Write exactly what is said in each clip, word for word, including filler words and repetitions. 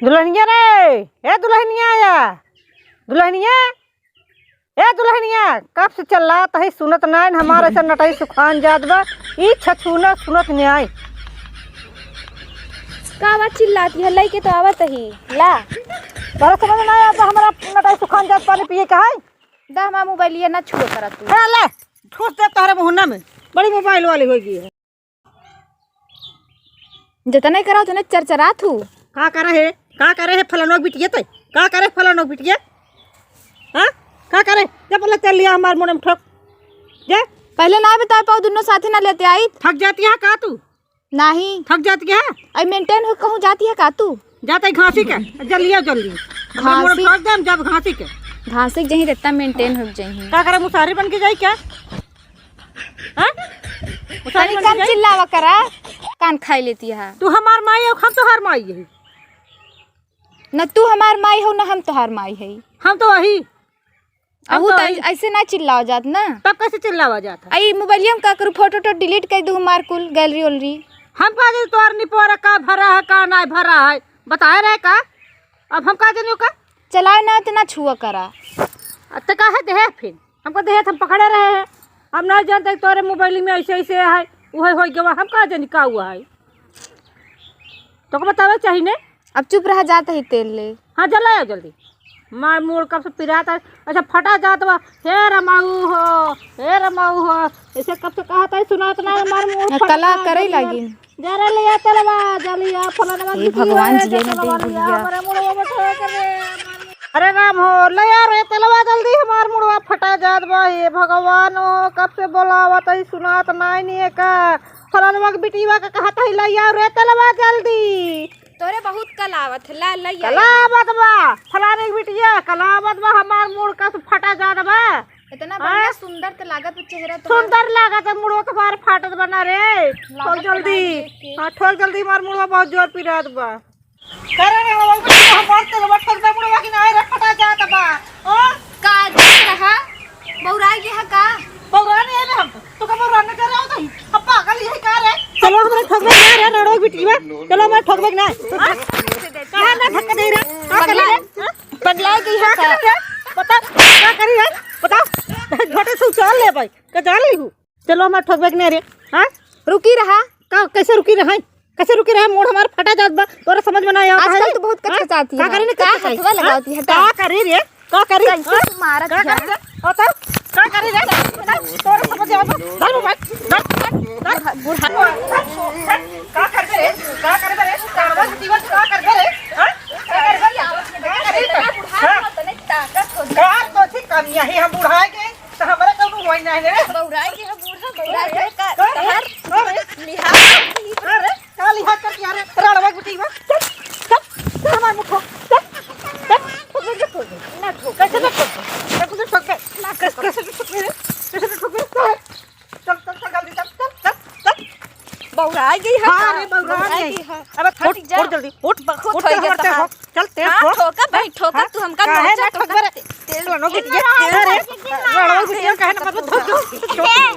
दुलहनिया रे, ए दुलहनिया या, दुलहनिया, ए दुलहनिया, कब से चिल्लात हई, सुनत नाइन, हमार ऐसा नटई सुखान जात बा, ई छछूना सुनत नाइन। का बात चिल्लात ही, लइके तो आवत ही, ला। तोरा समझ ना आया तो हमरा नटई सुखान जात पानी पिए के है? दा हमार मोबाइलिया ना छुआ करा तू। ए ले, ठूस दे तोहरे मुहन्ना में, बड़ी मोबाइल वाली होई गई है। जतने करा उतने चरचरात हू। का करे है? का करे है फलानो बिटिया ते? का करे फलानो बिटिया? हाँ? का करे? जा पहले तेल लिया हमार मुड़े में ठोक। जा। पहले ना बताए पाओ, दुनो साथे ना लेते आई। थक जाती है का तू? नहीं। थक जाती है? आई मेंटेन हो कहूँ जाती है का तू? जाते ही घासी के। जल्दी आओ, जल्दी। हमार मुड़े में घासी? ठोक दे, हम जब घासी के। घासी के जहीं रहता मेंटेन हो जहीं। का करे, मुसारी बन के जाई क्या? हाँ? तनी कम चिल्लावा करा, कान खाई लेती है। तू हमार माई हो, हम तोहार माई है। न तू हमार माई हो, न हम तोहार माई है। हम तो वही। हम अहू तो तो वही। ऐसे ना चिल्लावा जात ना। तब कैसे चिल्लावा जात है? आई मोबाइलिया में का करू, फोटो तो डिलीट कर दू हमार कुल गैलरी वैलरी। हम का जानी तोहार निपोरा का भरा है, का ना भरा है, बताए रहे का? अब हम का जानियो का? चलाए ना, इतना छुआ करा। अ, त काहे देहे फिर? हमको देहे त हम पकड़े रहे हैं। हम नहीं जानते तोरे मोबाइल में ऐसे ऐसे है, उहे हो गवा। हम का जानी का हुआ है? तोको बतावे चाहिए ने। अब चुप रहा, जात ही तेल ले। हाँ, जल्दी आओ जल्दी। मार मूड़ कब से पिरात है, अच्छा फटा जात बा। हे रमाऊ हो, हे रमाऊ हो, ऐसे कब से कहत है, सुनात ना, मार मूड़ फट कला गया, करे जल्दी लागी। जरा ले आ तेलवा, जल्दी आ, फलानवा हे की भगवान है, जिया ने तेलवा दे ले आ, दिया। हमारे मुड़वा में ठोक रे। अरे राम हो, ले आ रे तेलवा जल्दी, हमार मुड़वा फटा जात बा। हे भगवान हो, कब से बोलावत है, सुनात नाई नहीं है का? फलानवा के बिटिया के कहत है, ले आ रे तेलवा जल्दी। तोरे बहुत कलावत है, ला, ले आ। कलावत बा, फलाने के बिटिया, कलावत बा, हमार मुड़ कस फटा जात बा। इतना हाँ? बढ़िया सुंदर त लागत बा चेहरा तोहार। सुंदर लागत है, मुड़वा तोहार फाटत बा ना रे। लागत ठोक जल्दी। बा देख के। हाँ, ठोक जल्दी, हमार मुड़वा बहुत जोर पिरात बा। करे रे, वो हमार तेलवा ठोक दे, मुड़वा की ना रे, फटा जात बा। ओ? का देख रहा? बौराई गया है का? बौरा नहीं है हम। तो का बौरा नहीं कर रहा हो तुम? अब पागल ये का रे? चलो, हमारे ठोक दे ना रे, रड़ो बिटिया। चलो, हमारे ठोक दे ना। हाँ? कहाँ ना धक्का दे रे? का कर रे? हाँ? पगला गई है का? का कर रे? बता, का करी रे? बताओ। झोटे से उछाल ले भाई, का जान ली हूँ? चलो, हमार ठोकबे के नहीं रे। हाँ? रुकी रहा। का, कैसे रुकी रहा? कैसे रुकी रहा? मूड़ हमार फटा जात बा। तोरा समझ में ना आवत है आजकल रे? तू बहुत हाँ? कचकचाती का है। करी ने का कचकचाई? हथवा हाँ? लगावती है, का? का करी रे? का करी? कैसे हाँ? तू मारत का है? करी रे? बताओ। का करी रे? बताओ। तोरा समझ में आवत बा? धर मोबाइल। धर, धर, धर। बूढ़ा। का करबे रे? का करबे रे? का करबे रे? हाँ? का करबे रे? का करबे रे? हाँ? का तो ठीक कमी है, हम बुढ़ाए गए। त हमरा कौनो वही नाही रे। बौराई के है बूढ़ा, बौराई के का, का रे? तोहार का रे? लिहाज का रे? का लिहाज कर किया रे? राड़वा गुटी बा। चल, चल, चल हमार मुखो। चल, चल, ठोक दे, ठोक दे। ना ठोक। कैसे ना ठोक? कैसे ना ठोक बे? ना कैसे, कैसे ना ठोक बे रे? कैसे ना ठोक बे? चल, चल, चल, चल, जल्दी चल, चल, चल, चल। बौराई गई है हाँ का? रे, बौराई गई। गई है। अबे उठ, हट जा। उठ जल्दी, उठ। बहुत उठ, हो गया उठ, तोहार। उठ। चल, तेल हाँ, ठोक। ठोका भाई, हाँ, ठोका, हाँ। तू हमका काहे नोचा ना ठोका। ठोकबे रे? तेल ठोक। रणो बिटिया, अरे, रणो बिटिया काहे ना पता ठोक दो।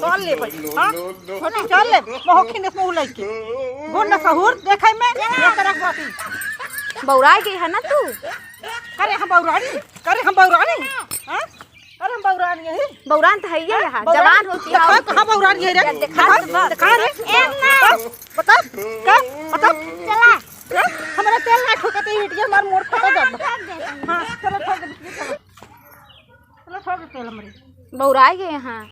चल ले भाई, हाँ? छोटी चल ले, बहुत खिने मुँह लइके। बोल ना सहूर, देखे में, ये तरह बाती। बौराई गई है ना तू? करे हम बौरानी, करे हम बौरानी, हाँ? अरे हम बौरान यही। बौरान तो है ही हाँ? है, बौरान? जवान होती है। देखा, कहाँ बौरान यही रे? देखा, देखा, देखा रे। ए, ना। बता, बता, का? बता। चला। हाँ? हमारा तेल ना ठोकते ही बिटिया, हमार मोर फटा जात बा। हाँ, चलो ठोक दे बिटिया, चलो। चलो ठोक दे तेल हमरे। बौराई गए हैं।